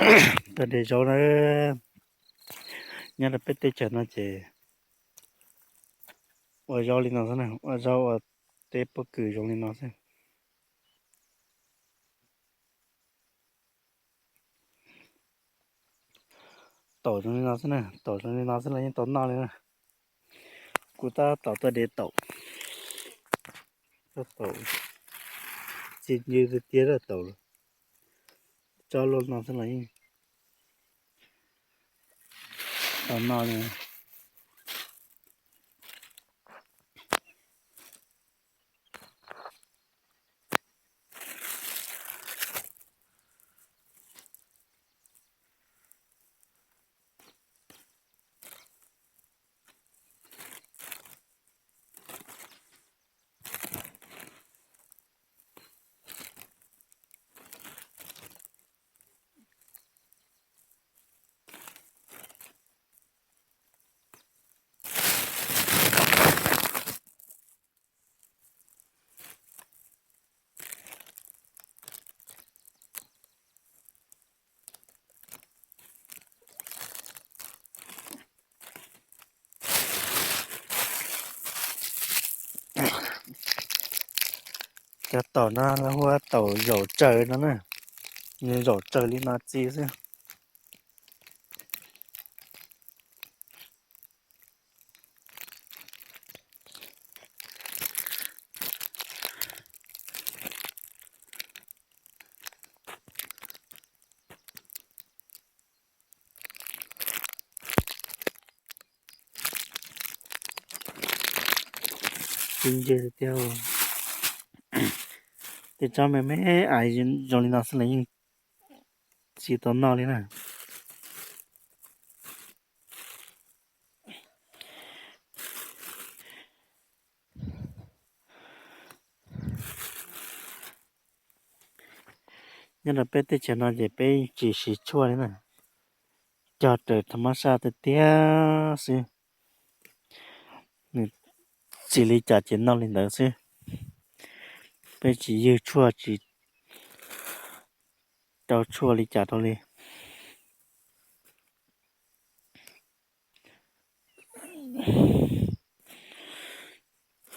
Tau de zaub na, nyob rau peb teb chaws no ces ua zaub li no xwb na, ua zaub ua teb pob kws zoo li no xwb. Taum zoo li no xwb na, taum zoo li no xwb los yeej tau noj li na. Kuv tab tom tuaj de taum, taum txi ncw tiag tiag, taum tsob luaj no xwb los yeej tau noj li. Cov taum no lawv hu ua taum zaum tsaws no na, nws zaum tsaws li no txi xwb. Txi ncw tiag, tej tsob me me ais zoo li no xwb los yeej tsis tau noj li na. Nyob rau peb teb chaws no ces peb tsis siv tshuaj li na, cog raws tham mab saj tiag tiag xwb. Nws txi li cas ces noj li ntawd xwb, peb tsis ywg tshuaj tsis rau tshuaj li cas rau li.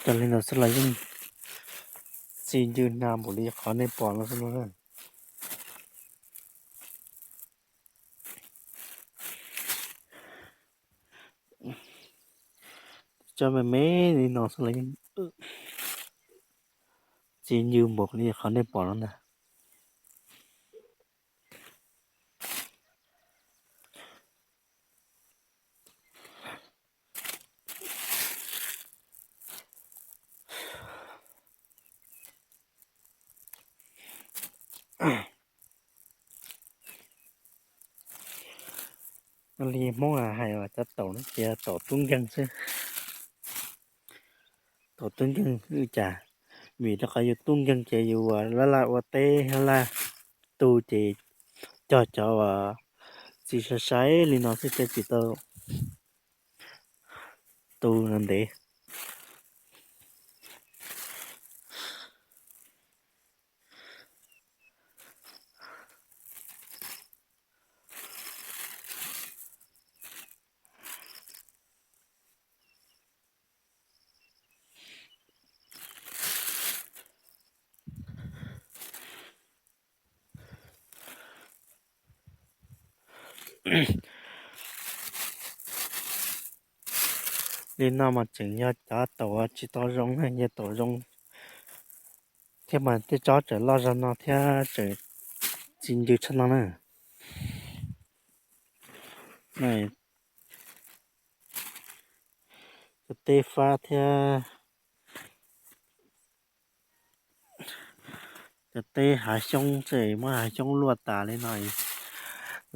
Raws li ntawd xwb los yeej txi ncw nag npaum li qhov nej pom no xwb no. Tsob me me li no xwb los yeej txi ncw npaum li qhov nej pom no ntag. Li Hmoob hais cov taum no ces taum tub nkeeg xwb. Taum tub nkeeg li cas? Vim rau qhov yus tub nkeeg ces yus ua laj laj ua teb laj laj tu ces cog cov uas txi sai sai li no xwb thiaj tsis tau tu no ntev. Li no mas tseem yog cov taum uas tsis tau zoo, yog taum zoo thiab mas tej tsob tseem loj zog no thiab tseem txi ncw tshaj no na. Cov teb fab thiab cov teb hav xyoob, tseem muab hav xyoob luaj tas li no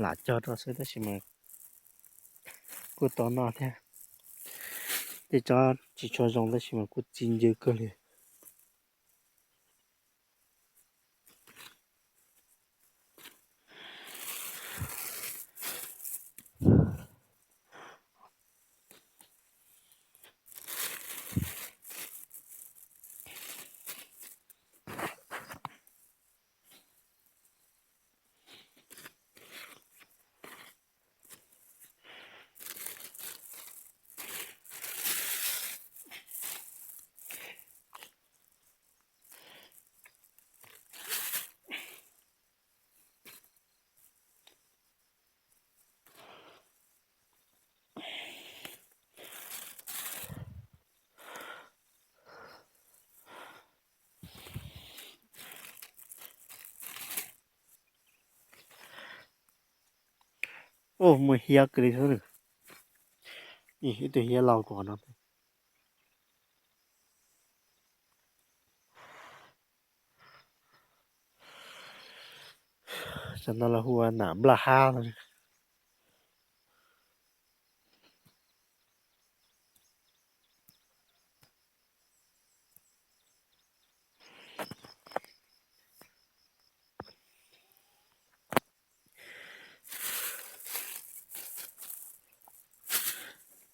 lam cog rau xwb tab sis mas kuj tau noj thiab. Tej tsob tsis tshua zoo tab sis mas kuj txi ncw kawg li. Ub, muaj hiab kawg li xwb. Ib tug hiab laus kuv qhov no. Tam no lawv hu ua nam nplaj hab no.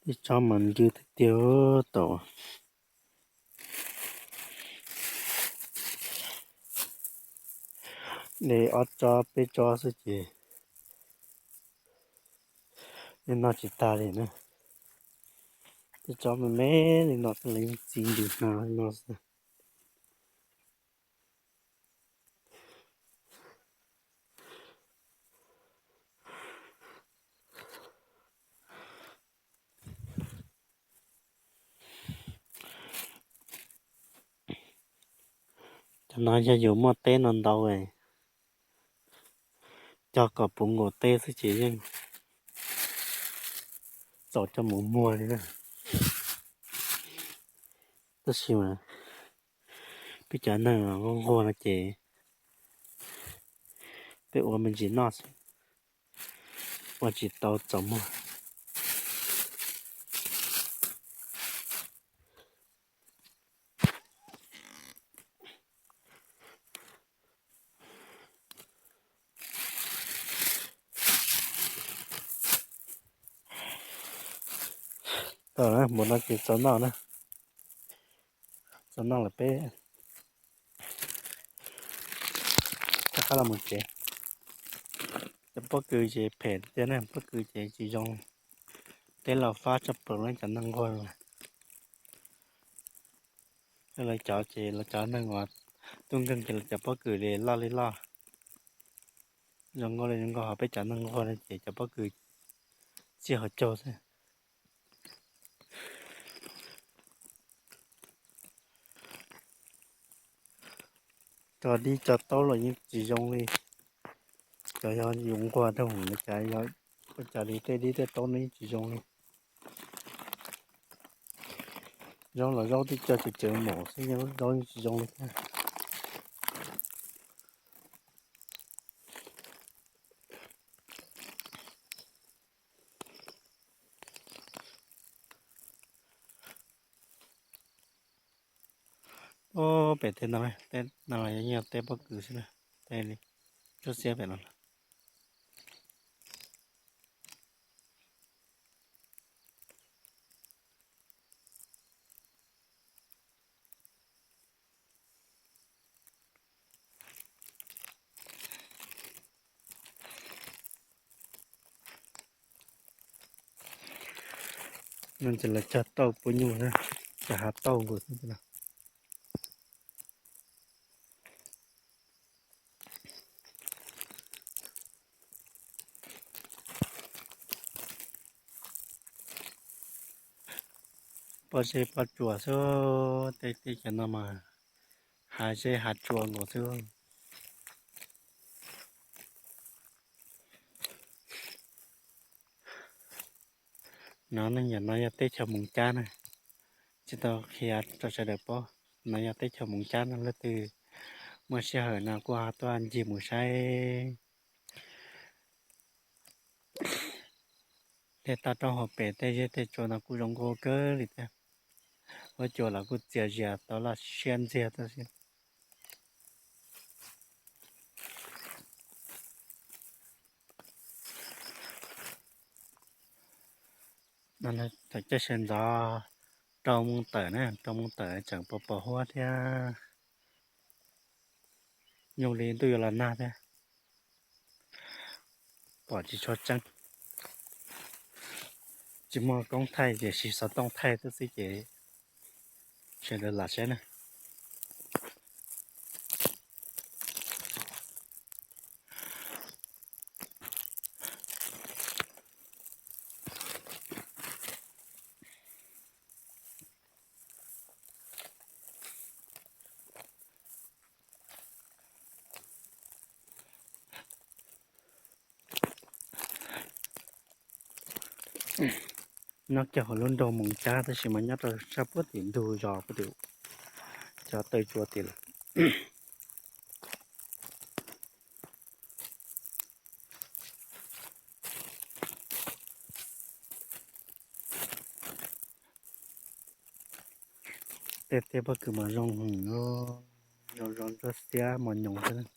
Tej tsob mas ntws tiag tiag tau. De ob tsob peb tsob xwb ces yeej noj tsis tag li na. Tej tsob me me li no xwb los yeej txi ntws hnav li no xwb. Cov no yog yus muaj teb no ntau, cog kom puv nkaus teb xwb ces yeej txaus coj mus muag li na. Tab sis mas peb cov neeg nquag no ces peb ua me ntsis noj xwb, ua tsis tau txaus muag. Tau, mus no ces txaus noj na, txaus noj lawm peb rov qab los mus tsev. Cov pob kws ces phem tiag na, pob kws ces tsis zoo, teb los fab tshaj plaws li cov neeg nquag. Lawv cov ces lawv cov neeg uas tub nkeeg ces lawv cov pob kws li loj li loj, zoo nkauj li zoo nkauj, ho peb cov neeg nquag no ces cov pob kws txij hauv caug xwb. Cov dib cov taub los yeej tsis zoo li. Cov yog yus nquag rau hauv lawv cov, ua cas li tej dib tej taub no yeej tsis zoo li. Zaub los zaub twb cog cawv cawv mom xwb, zaub yeej tsis zoo li thiab. Ub, pem tej no, tej no los yeej yog teb pob kws xwb na, tej li tsuab xiab pem no. No ces lawv cog tauj pub nyuj na, cog hav tauj nkaus xwb no. Pob zeb pob tsuas xwb, tej teb chaws no mas hav zeb hav tsuas nkaus xwb. No ne, yam no yog teb chaws Moos Cab na. Tsis tau qhia rau sawv daws paub, no yog teb chaws Moos Cab no, leej twg muaj sij hawm no kuj ho tuaj ncig mus saib. Tej toj roob hauv pes tej zeb tej tsua no kuj zoo nkauj kawg li thiab. Huab cua los kuj txias zias tau loj siab ntxiag tib si. Thaum caij sawv ntxov rau moos tawm na, rau moos tawm tseem pos pos huab thiab. Nyob li ntuj yuav los nag thiab. Pom tsis tshua tseeb. Tsis muaj koob thaij tiam sis xov tooj thaij tib si ces sawv daws lam saib na. Nyob kiag hauv lub nroog Moos Cab tab sis mas nyob rau sab puag tim ntug zos puag tim cov taw tsua tim lawm. Tej teb pob kws mas zoo heev, zoo zoo ntsuab xiab mos nyoos xwb.